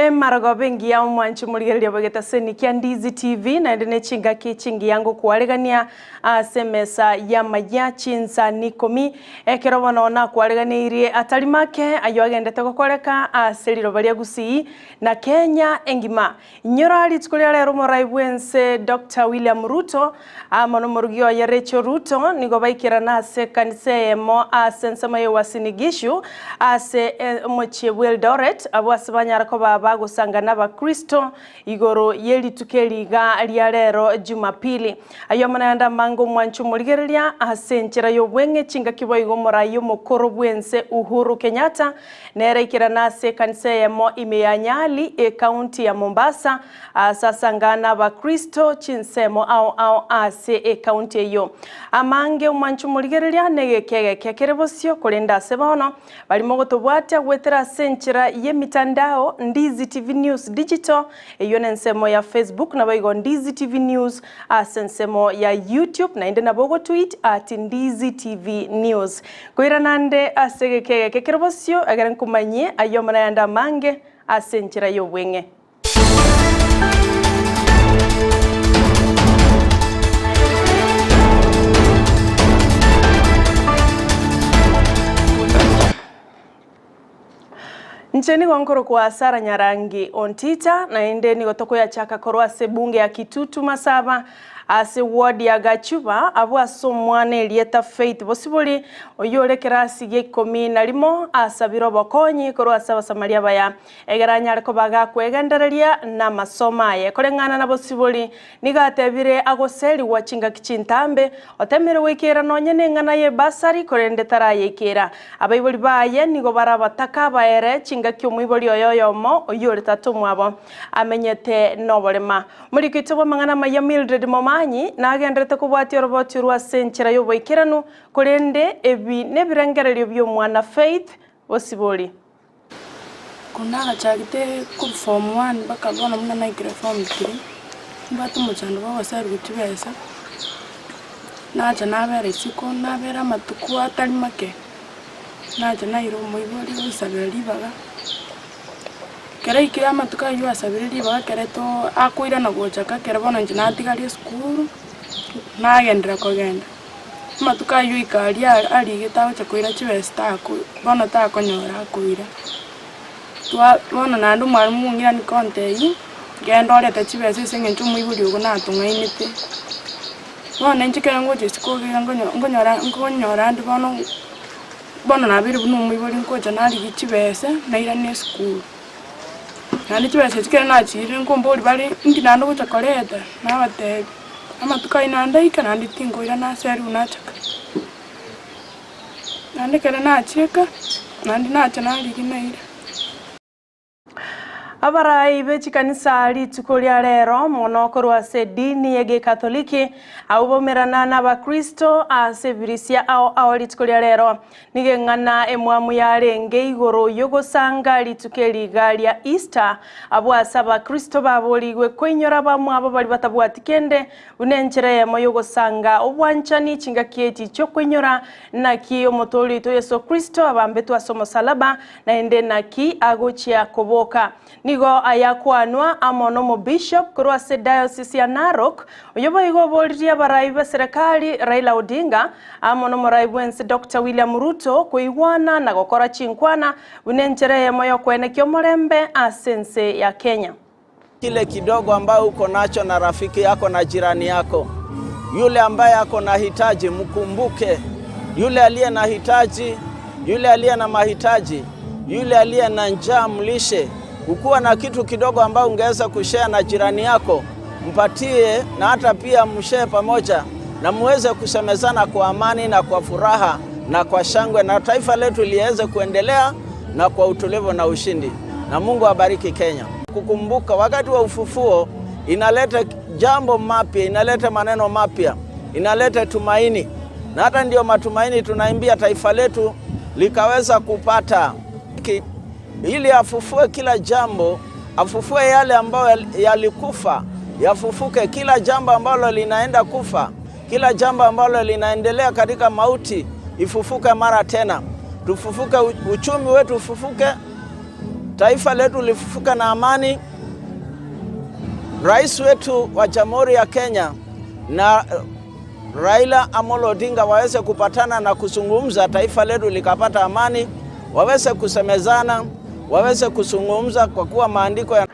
Emarogoba engiya omwanchi omorigereria bw'egetaseni kia Ndizi TV naende ne chingaki chingiya ngokwaregania ase emesa y'amaya chinsani ikomi ekero bono nakwareganeirie atari make ayio agendete gokoreka ase riroba ria Gusii na Kenya engima. Inyora rituko ria rero omorai bw'ense Doctor William Ruto amo nomorugi oye Rachel Ruto nigo baikerana ase ekanisa eyemo ase ensemo ya Uasin Gishu ase omochie bw'Eldoret abwo ase banyare koba bagosangana abakristo igoro ye rituko eri iga ria rero Jumapili. Ayio amo nayande amange omwancho omorigereria ase enchera y'obweng'e chingaki boigo omorai omokoro bw'ense Uhuru Kenyatta Nere aikerana ase ekanisa eyemo ime ya Nyali, ekaunti ya Mombasa, aase asangana Abakristo chinsemo ao ao ase ekaunti eyio. Amange omwancho omorigereria negeka egeke kere bosio, korende ase bono barimo gotobwatia goetera ase enchera y'emitandao Ndizi TV News Digital, eyio nensemo ya Facebook naboigo Ndizi TV News ase ensemo ya YouTube naende nabo ogotweet at Ndizi TV News. Koirana nde ase egeka egeke kere bosio, egere nkomanyie ayio amo nayande amange ase enchera y'obweng'e. Inche nigo nkorokwa Sarah Nyarangi Ontita, naende nigo tokoyachaka korwa ase ebunge ya Kitutu Masaba ase ward ya Gachuba, abwo ase omwana erieta Faith Bosibori, oyio ore ekerasi gia ikomi na rimo, asabire obokonyi korwa ase Abasamaria abaya, egere anyare koba gakwegendereria namasomo aye. Koreng'ana na Bosibori, nigo atebire agoserigwa chingaki chintambe, otemire goikera nonye neng'ana y'ebasari korende tarayeikera. Abaibori baye nigo bare abataka abaere chingaki omoibori oye oyomo oyio ore tata omwabo amenyete noborema. Omoriki oito bw'amang'ana amaya Mildred Momanyi nagenderete kobwatia oroboti orwo ase enchera y'oboikeranu, korende ebi nebirengererio bi'omwana Faith Bosibori. Korwa nagachagete korwa form one mpaka bono buna naikire form three, nimbwate omochando bwa ogoserwa chibesa, nacha nabera isiko, nabera amatuko atari make, nacha naira omoibori oisabera ribaga, ekero aikire amatuko aywo asabire ribaga ekere too akoirana gocha ka ekero bono inche natigaria esukuru, nagenderera kogenda. Amatuko ayio goika aria arigete agocha koira chibesa tako bono takonyora akoira. Twa bono naende omwalimu ong'irani kontebia, genda orete chibesa ase eng'encho omoibori ogo natong'ainete. Bono inche ekero ngocha isiko iga nkonyo nkonyora nkonyora ande bono, bono nabeire buna omoibori nkocha narigia chibesa, nairane esukuru. Naende chibesa echi ekero nachiirire nkomboria bare inki naende ogocha koreta, nabatebia, amatuko ayio naende aika naende tinkoirana ase aria buna nachaka. Naende ekero nachieka, naende nacha narigia naira. Abarai be chikanisa rituko ria rero mono korwa ase edini y'Egekatholiki abwo baumerana n'Abakristo ase ebirisia ao ao rituko ria rero. Nigo eng'ana emwamu yarenge igoro y'ogosanga rituko eri iga ria Easter, abwo ase Abakristo baborigwe koinyora abamwabo baria batabwati kende, buna enchera eyemo y'ogosanga obwanchani chingaki echi chi'okoinyora naki Omotoori oito Yeso Kristo abambetwe ase omosalaba, naende naki agochia koboka. Nigo ayakwanwa amo n'Omobishop korwa ase Diocese ya Narok, oyio boigo oboririe abarai b'eserekari Raila Odinga amo n'omorai bw'ense Doctor William Ruto koigwana na gokora chinkwana buna enchera eyemo y'okoenekia omorembe ase ense ya Kenya. Kile kidogo ambayo uko nacho na rafiki yako na jirani yako, yule ambaye ako na hitaji mkumbuke, yule aliye na hitaji, yule aliye na mahitaji, yule aliye na njaa mlishe. Ukiwa na kitu kidogo ambayo ungeweza kushare na jirani yako, mpatie, na hata pia mshare pamoja, na muweze kusemezana kwa amani na kwa furaha na kwa shangwe, na taifa letu liweze kuendelea na kwa utulivu na ushindi. Na Mungu abariki Kenya. Kukumbuka wakati wa ufufuo inaleta jambo mapya, inaleta maneno mapya, inaleta tumaini, na hata ndio matumaini tunaimbia taifa letu likaweza kupata ili afufue kila jambo, afufue yale ambayo yalikufa, yafufuke. Kila jambo ambalo linaenda kufa, kila jambo ambalo linaendelea katika mauti ifufuke mara tena. Tufufuke, uchumi wetu ufufuke, Taifa letu lifufuke na amani. Rais wetu wa Jamhuri ya Kenya na Raila Amolo Odinga waweze kupatana na kuzungumza, taifa letu likapata amani, waweze kusemezana, waweze kuzungumza kwa kuwa maandiko ya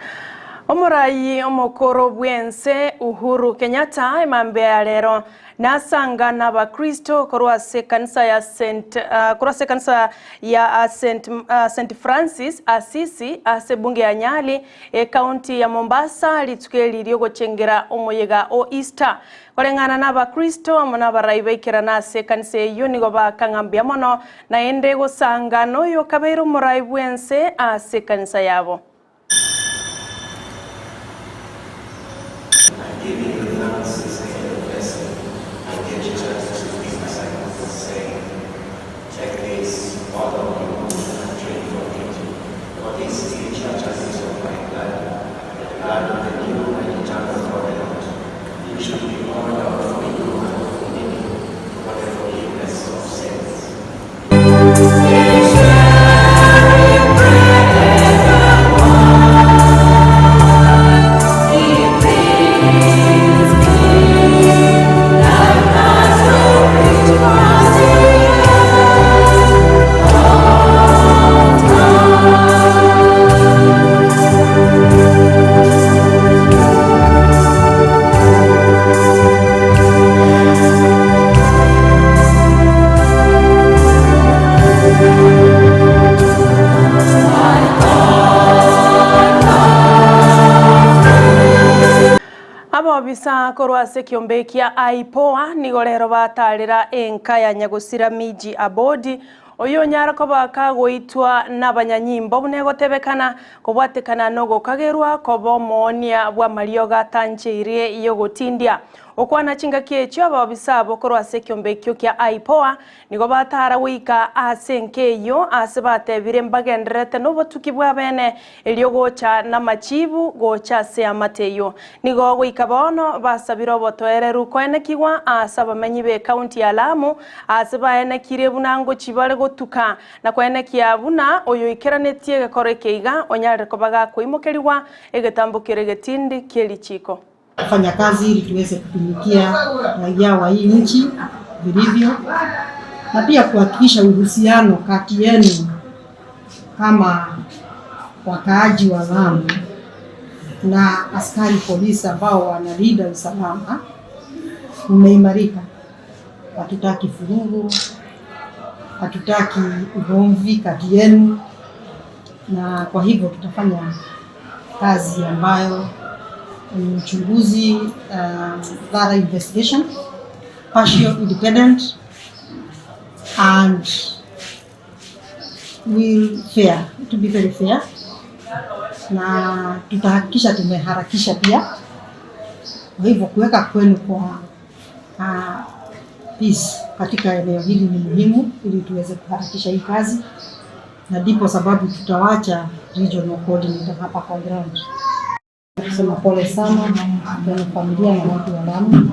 Omorai omokoro bwense Uhuru Kenyatta emambia ya rero nasanga n'abakristo korwa ase ekanisa ya St, korwa ase ekanisa ya St, St Francis Assisi ase ebunge ya Nyali ekaunti ya Mombasa rituko eri riogochengera omoyega o Easter. Koreng'ana na abakristo amo na abarai baikerana ase ekanisa eyio nigo bakang'ambia mono naende gosanga noyo okabeire omorai bwense ase ekanisa yabo. Abobisa korwa ase ekiombe kia IPOA nigo rero batarera enka ya nyagosira Miji Abodi oyo onyara koba kagoitwa n'abanyanyimbo buna egotebekana kobwatekana nogokagerwa koba omoonia bw'amariogo atancheirie yogotindia. Okwana chingaki echio abobisa abo korwa ase ekiombe ekio kia IPOA nigo batara goika ase enka eyio ase batebire mbagendererete nobotuki bwa bene erio gocha namachibu gocha ase amate eyio. Nigo goika bono basabire obotoereru koenekigwa ase abamenyi be ekaunti ya Lamu ase baenekire buna ngochi bare gotuka na koenekia buna oyoikeranetie egekoro eke iga onyarire koba gakoimokerigwa egetambo kere egetindi kie richiko. Kufanya kazi ili tuweze kutumikia raia wa hii nchi vilivyo, na pia kuhakikisha uhusiano kati yenu kama wakaaji wa Lamu na askari polisi ambao wanalinda usalama umeimarika. Hatutaki furugu, hatutaki ugomvi kati yenu, na kwa hivyo tutafanya kazi ambayo ni uchunguzi, thorough investigation, partial, independent and will fair, to be very fair, na tutahakikisha tumeharakisha pia. Kwa hivyo kuweka kwenu kwa peace katika eneo hili ni muhimu ili tuweze kuharakisha hii kazi, na ndipo sababu tutawacha regional coordinator hapa kwa ground. Kusema pole sana kwa familia na watu wa Lamu,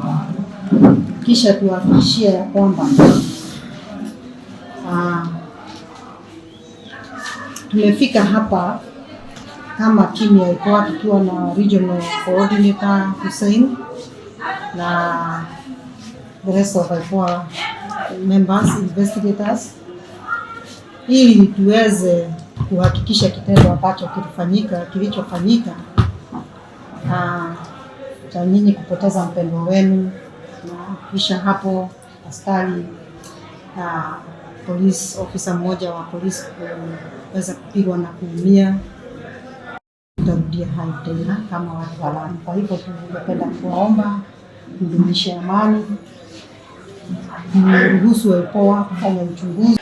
kisha tuhakikishie ya kwamba tumefika hapa kama timu ya IPOA tukiwa na regional coordinator Hussein na the rest of IPOA members, investigators, ili tuweze kuhakikisha kitendo ambacho kilichofanyika cha nyinyi kupoteza mpendwa wenu, na kisha hapo askari na police officer mmoja wa polisi kuweza kupigwa na kuumia. Tutarudia hayo tena kama watu wa Lamu. Kwa hivyo tungependa kuwaomba mdumishe amani, mruhusu IPOA kufanya uchunguzi.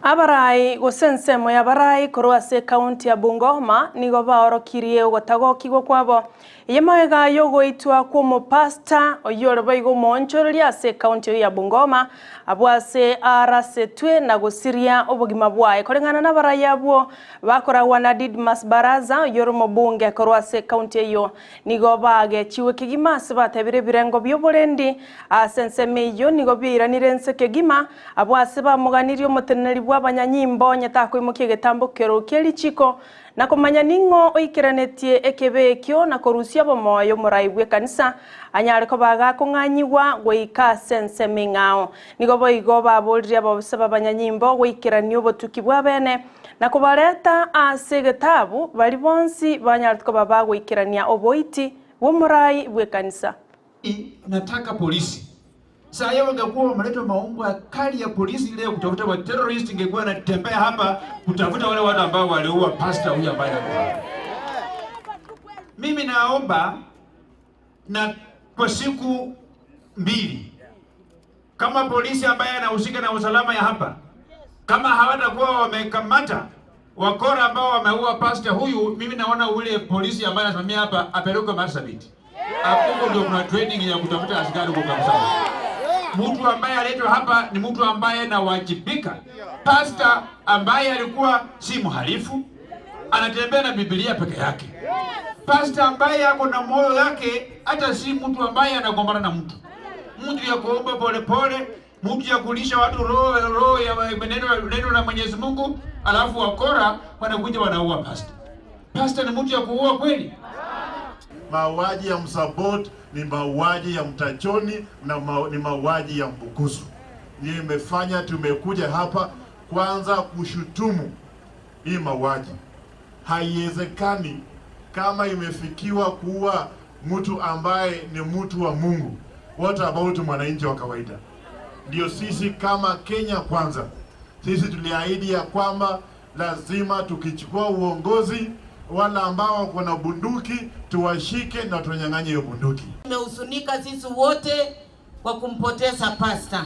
Abarai gose ensemo ya abarai korwa ase ekaunti ya Bungoma nigo baorokirie ogotagokigwa kwabo eye magega yogoitwa kwa omopasta oyio ore boigo omoonchoreria ase ekaunti eyio ya Bungoma abwo ase arasetwe na gosiria obogima bwaye koreng'ana na abarai abwo bakoragwa na Didmas Baraza oyio ore omobunge korwa ase ekaunti eyio nigo bagechiwe kegima ase batebire ebirengo bia oborendi ase ensemo eyio nigo biairanire ense kegima abwo ase bamoganirie omoteneneri bwa abanyanyimbo onye takoimokia egetambo kero kia richiko na komanya ning'o oikeranetie ekebe ekio na korusia obomoyo omorai bw'ekanisa anyare koba agakong'anyigwa goika ase ensemo eng'ao. Nigo boigo baboririe ababisa b'abanyanyimbo goikerania obotuki bw'abene na kobareta ase egetabu baria bonsi banyarete koba bagoikerania oboiti bw'omorai bw'ekanisa. Nataka polisi saa hiyo wangekuwa wameleta maumbwa kali ya polisi ile ya kutafuta wa terrorist, ingekuwa inatembea hapa kutafuta wale watu ambao waliua pastor huyu ambaye alikufa. Mimi naomba na kwa siku mbili, kama polisi ambaye anahusika na usalama ya hapa, kama hawatakuwa wamekamata wakora ambao wameua pastor huyu, mimi naona ule polisi ambaye anasimamia hapa apelekwe Marsabit. Hapo ndio kuna training ya kutafuta askari huko kabisa. Mtu ambaye aletwa hapa ni mtu ambaye anawajibika. Pastor ambaye alikuwa si mhalifu, anatembea na Biblia peke yake. Pastor ambaye ako na moyo yake, hata si mtu ambaye anagombana na mtu, mtu ya kuomba polepole, mtu ya kulisha watu roho roho ya neno neno la Mwenyezi Mungu, alafu wakora wanakuja wanaua pastor. Pastor ni mtu ya kuua kweli? Mauaji ya Msabot ni mauaji ya Mtachoni na ma, ni mauaji ya Mbukusu. Ndiyo imefanya tumekuja hapa kwanza kushutumu hii mauaji. Haiwezekani kama imefikiwa kuua mtu ambaye ni mtu wa Mungu, what about mwananchi wa kawaida? Ndio sisi kama Kenya Kwanza, sisi tuliahidi ya kwamba lazima tukichukua uongozi, wale ambao wako na bunduki tuwashike na tunyang'anye hiyo bunduki. Tumehuzunika sisi wote kwa kumpoteza pasta.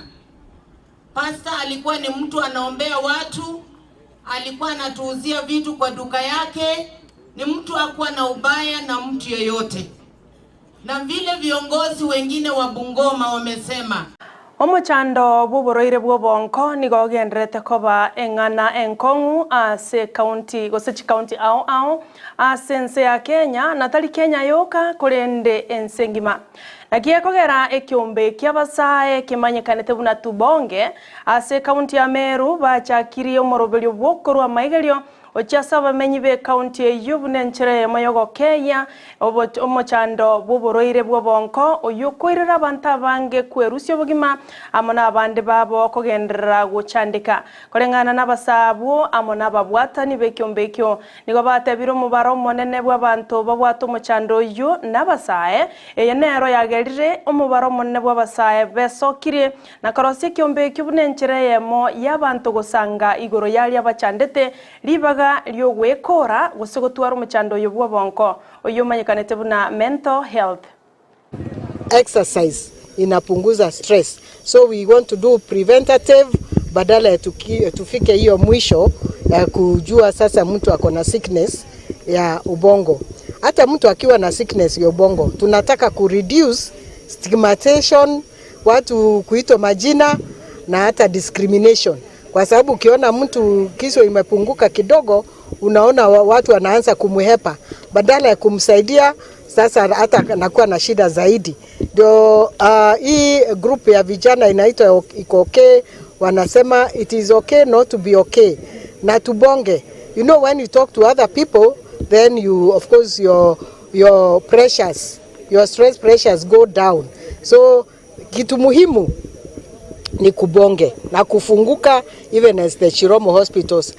Pasta alikuwa ni mtu anaombea watu, alikuwa anatuuzia vitu kwa duka yake, ni mtu hakuwa na ubaya na mtu yeyote. Na vile viongozi wengine wa Bungoma wamesema Omochando bw'oborwaire bw'obonko nigo ogenderete koba eng'ana enkong'u ase ekaunti gose chikaunti ao ao ase ense ya Kenya na tari Kenya yoka korende ense engima. Naki ekogera ekiombe kia abasae kemanyekanete buna Tubonge ase ekaunti ya Meru bachakirie omoroberio bw'okorwa amaigerio Gochia ase abamenyi b'ecounty eyio buna enchera eyemo y'ogokeeyia omochando bw'oborwaire bw'obonko, oyio okoirera abanto abange kwerusia obogima amo nabande babo kogenderera gochandeka. Koreng'ana nabasaa abwo amo nababwatani b'ekiombe ekio, nigo batebire omobaro omonene bw'abanto babwate omochando oyio nabasae, eye nero yagerire omobaro omonene bw'abasae besokirie na korosia ekiombe ekio buna enchera eyemo y'abanto gosanga igoro y'aria bachandete ribaga ri'ogwekora gose gotwara omochando oyo bw'obonko, oyio omanyekanete buna mental health. Exercise inapunguza stress so we want to do preventative badala ya tufike hiyo mwisho ya kujua sasa mtu ako na sickness ya ubongo. Hata mtu akiwa na sickness ya ubongo tunataka ku reduce stigmatization, watu kuitwa majina na hata discrimination, kwa sababu ukiona mtu kichwa imepunguka kidogo, unaona watu wanaanza kumhepa badala ya kumsaidia. Sasa hata anakuwa na shida zaidi. Ndio hii group ya vijana inaitwa Iko Okay, wanasema it is okay not to be okay, na tubonge. You know when you talk to other people then you of course your pressures, your stress pressures go down. So kitu muhimu ni kubonge na kufunguka, even as the Chiromo hospitals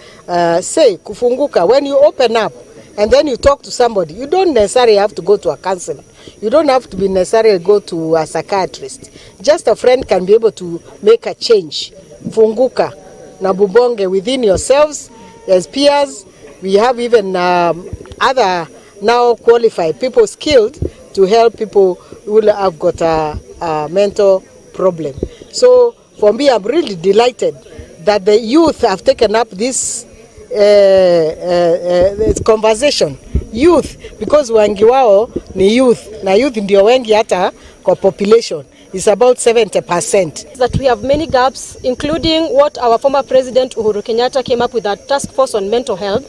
say, kufunguka. When you open up and then you talk to somebody, you don't necessarily have to go to a counselor. You don't have to be necessarily go to a psychiatrist. Just a friend can be able to make a change. Funguka na bubonge within yourselves as peers. We have even other now qualified people skilled to help people who have got a mental problem. So for me, I'm really delighted that the youth have taken up this conversation. Youth, because wengi wao ni youth, na youth ndio wengi hata kwa population is about 70%. That we have many gaps, including what our former president Uhuru Kenyatta came up with, a task force on mental health.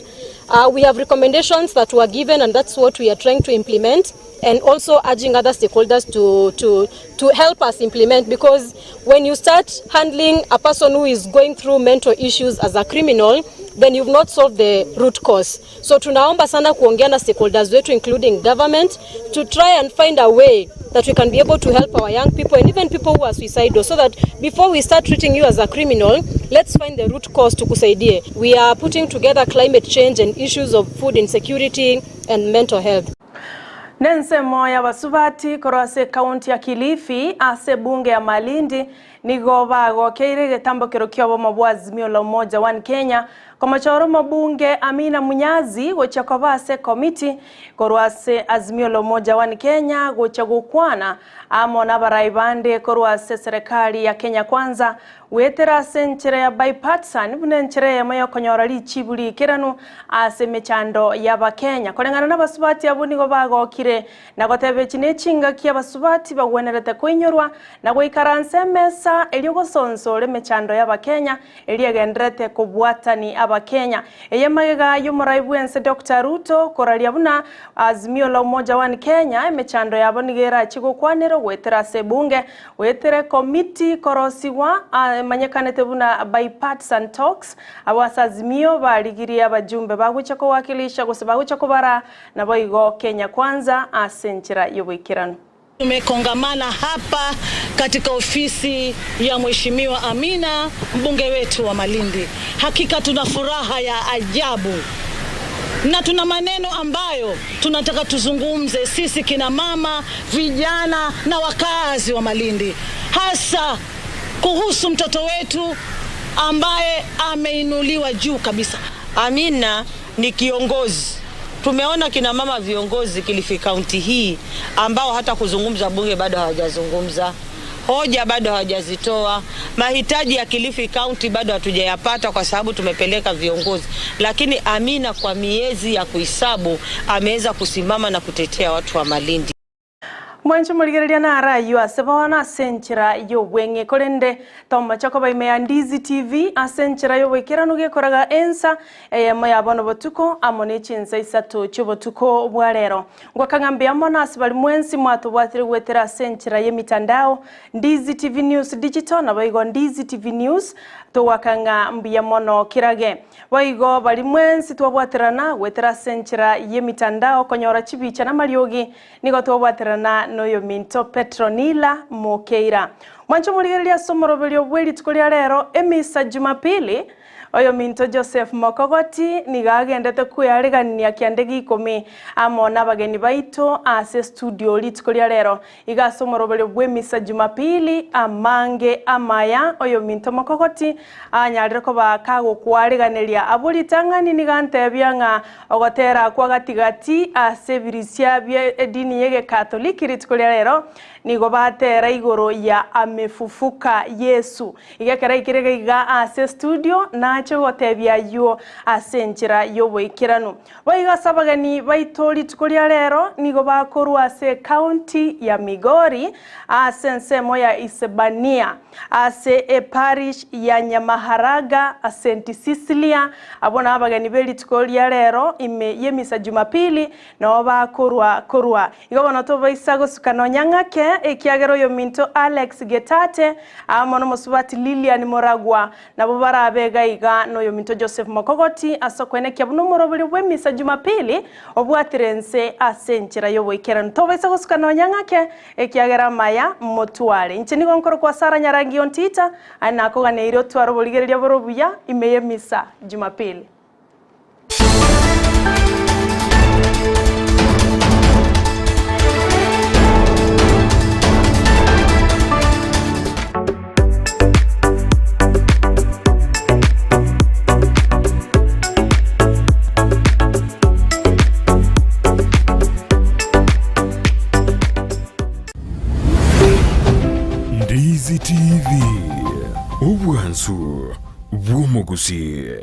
We have recommendations that were given and that's what we are trying to implement and also urging other stakeholders to, to, to help us implement because when you start handling a person who is going through mental issues as a criminal then you've not solved the root cause. So tunaomba sana kuongea na stakeholders wetu including government to try and find a way that we can be able to help our young people and even people who are suicidal so that before we start treating you as a criminal, let's find the root cause tukusaidie. We are putting together climate change and issues of food insecurity and mental health. Nensemo y'abasubati korwa ase ekaunti ya Kilifi ase ebunge ya Malindi nigo bagokeire egetambokero ki'obomo bwa Azimio la Umoja One Kenya komochora omobunge Amina Munyazi gochia koba ase ekomiti korwa ase Azimio la Umoja One Kenya gochia gokwana amo nabarai bande korwa ase eserekari ya Kenya Kwanza Goetera ase enchera ya bipartisan buna enchera eyemo y'okonyora richibu riikeranu ase emechando y'Abakenya. Koreng'ana nabasubati abwo nigo bagokire na goteba echi nechingaki abasubati bagwenerete koinyorwa na goikaransa emesa erio gosonsora emechando y'Abakenya eria egendererete kobwatani Abakenya. Eye magega y'omorai bw'ense Doctor Ruto koraria buna Azimio la Umoja One Kenya emechando yabo nigo erachie gokwanerwa goetera ase ebunge Goetera ekomiti korosigwa emanyekanete buna bipartisan talks, abwo ase Azimio barigirie abajumbe bagocha kowakilisha gose bagocha kobara naboigo Kenya Kwanza ase enchera y'oboikeranu. Tumekongamana hapa katika ofisi ya Mheshimiwa Amina mbunge wetu wa Malindi. Hakika tuna furaha ya ajabu na tuna maneno ambayo tunataka tuzungumze sisi kina mama, vijana na wakazi wa Malindi, hasa kuhusu mtoto wetu ambaye ameinuliwa juu kabisa. Amina ni kiongozi. Tumeona kina mama viongozi Kilifi County hii ambao hata kuzungumza bunge bado hawajazungumza, hoja bado hawajazitoa, mahitaji ya Kilifi County bado hatujayapata kwa sababu tumepeleka viongozi, lakini Amina kwa miezi ya kuhesabu ameweza kusimama na kutetea watu wa Malindi. Mwanche morigereria naro ayio ase bono ase enchera y'obweng'e, korende tomocha koba ime ya Ndizi TV ase enchera y'oboikeranu gekoraga ensa eyemo ya bono botuko amo ne chinsa isato chi'obotuko bwa rero. Ngwaka ng'a mbuya mono ase baria mwensi mwatobwatire goetera ase enchera y'emitandao, Ndizi TV News Digital naboigo Ndizi TV News, togwaka ng'a mbuya mono kirage. Boigo baria mwensi twabwaterana goetera ase enchera y'emitandao konyora chibicha namariogi, nigo twabwaterana noyominto Petronila Mokeira. Mwanche omorigereria ase omoroberio bwe rituko ria rero, emisa Jumapili, oyominto Joseph Mokogoti nigo agendete kwearegania kiande g'ikomi amo nabageni baito ase studio rituko ria rero. Iga ase omoroberio bw'emisa Jumapili, amange amaya oyominto Mokogoti anyarire koba kagokwareganeria abwo ritang'ani nigo antebia ng'a Ogotera kwa gati-gati ase ebirisia bie edini y'Egekatoliki rituko ria rero nigo batera igoro ya amefufuka Yesu. Iga ekero aikire iga ase estudio nache gotebia ayio ase enchera y'oboikeranu. Boigo ase abageni baito rituko ria rero nigo bakorwa ase ecounty ya Migori ase ensemo ya Isebania ase eparish ya Nyamaharaga St Cecilia Abwo nabageni be rituko ria rero ime y'emisa Jumapili, nao bakorwa korwa. Igo bono tobaisa gosuka nonya ng'ake, ekiagera oyominto Alex Getate amo nomosubati Lilian Moragwa nabwo barabe iga iga noyominto Joseph Mokogoti ase okoenekia buna omoroberio bw'emisa Jumapili obwatire ense ase enchera y'oboikeranu. Tobaisa gosuka nonya ng'ake, ekiagera amaya motware. Inche nigo nkorokwa Sarah Nyarangi Ontita, Aye nakoganeirie otware oborigereria bore obuya ime y'emisa Jumapili. Ndizi TV, obwansu bw'omogusii.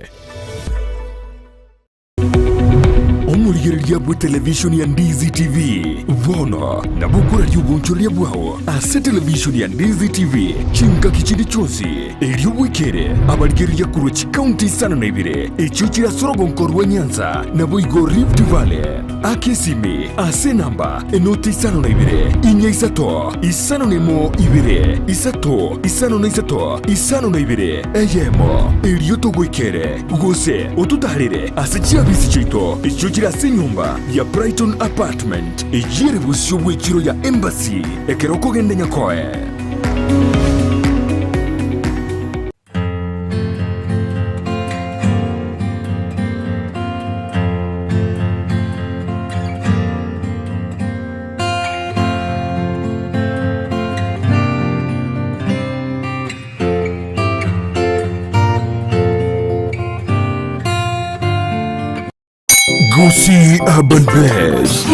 Omorigereria bw'etelevishoni ya Ndizi TV bono nabo okoraria obonchoreria bwao ase televishoni ya Ndizi TV chingaki chinde chionsi, erio bwekere abarigereria korwa chikaunti isano na ibere echio chire ase orogonko rwa Nyanza naboigo Rift Valley. Aka esimi ase enamba enoti 52 4 3 51 2 3 53 52 eyemo, erio togoikere gose ototaarere ase chiabisi chiaito echio chire ase enyomba ya Brighton Apartment eyio ere bosio bw'echiro ya Embassy ekero okogenda Nyakoe. Gusii Urban Blaze.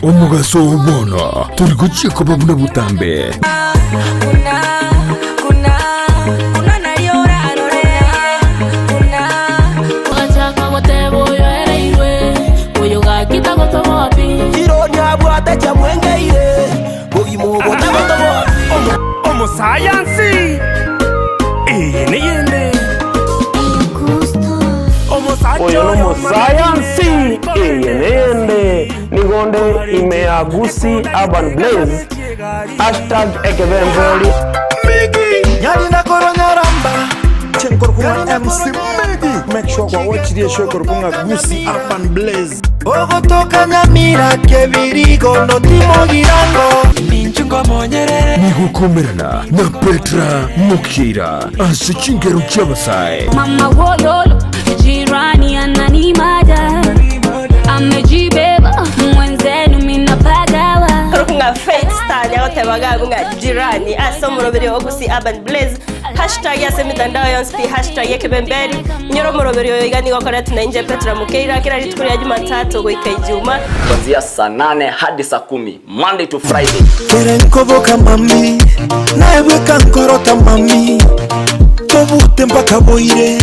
Omogaso oo bono tori gochia koba buna botambe. Omosayansi eye neyende. Oyo nomosayansi eye neyende. Nigo nde ime ya Gusii Urban Blaze hashtag ekebemberi. Chenkorokwa MC Migi. Make sure kwa watch the show korokwa Gusii Urban Blaze. Ogotoka Nyamira kebirigo notimogirango Nigokomerana na Petra Mokira ase chingero chi'abasae. Mama wololo, jirani ananimada, amejibeba mwenzenu minapagawa. Korokwa Faith Star nyagotebaga ng'a jirani ase omoroberi o Gusii Urban Blaze hashtag ase emitandao yonsi pi hashtag ekebemberi inyore omoroberi oyo iga nigo okoretwe na inche Petra Mukeira kera rituko ria Jumatatu goika Ijuma. Kuanzia saa nane hadi saa kumi Monday to Friday. Kere nkoboka mami naebweka nkorota mami tobute mpaka boire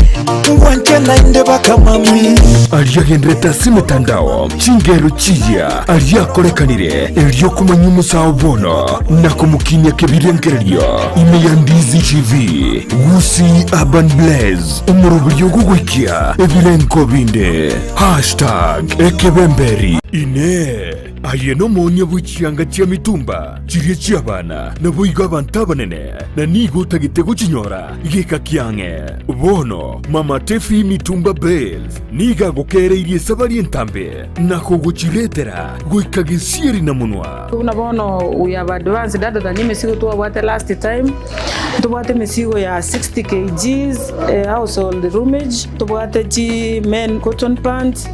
ngwanche nainde baka mami. Aria agenderete ase emetandao, chingero chiya aria akorekanire erio komanya omosao bono na komokinia kebirengererio ime ya Ndizi TV, Gusii Urban Blaze, omoroberio ogogoikia ebirengo binde. Hashtag ekebemberi. Inee! Aye nomoonia bwe chianga chia mitumba chiria chi'abana, naboigo abanto abanene, na nigo otagete gochinyora geka kiang'e. Bono Mama Tefi Mitumba Bales nigo agokeereirie esabari entambe na kogochiretera goika gesieri na monwa. Buna bono we have advanced other than emesigo twabwate last time, ntobwate emesigo ya 60 kgs household roomage, ntobwate chi men cotton pants.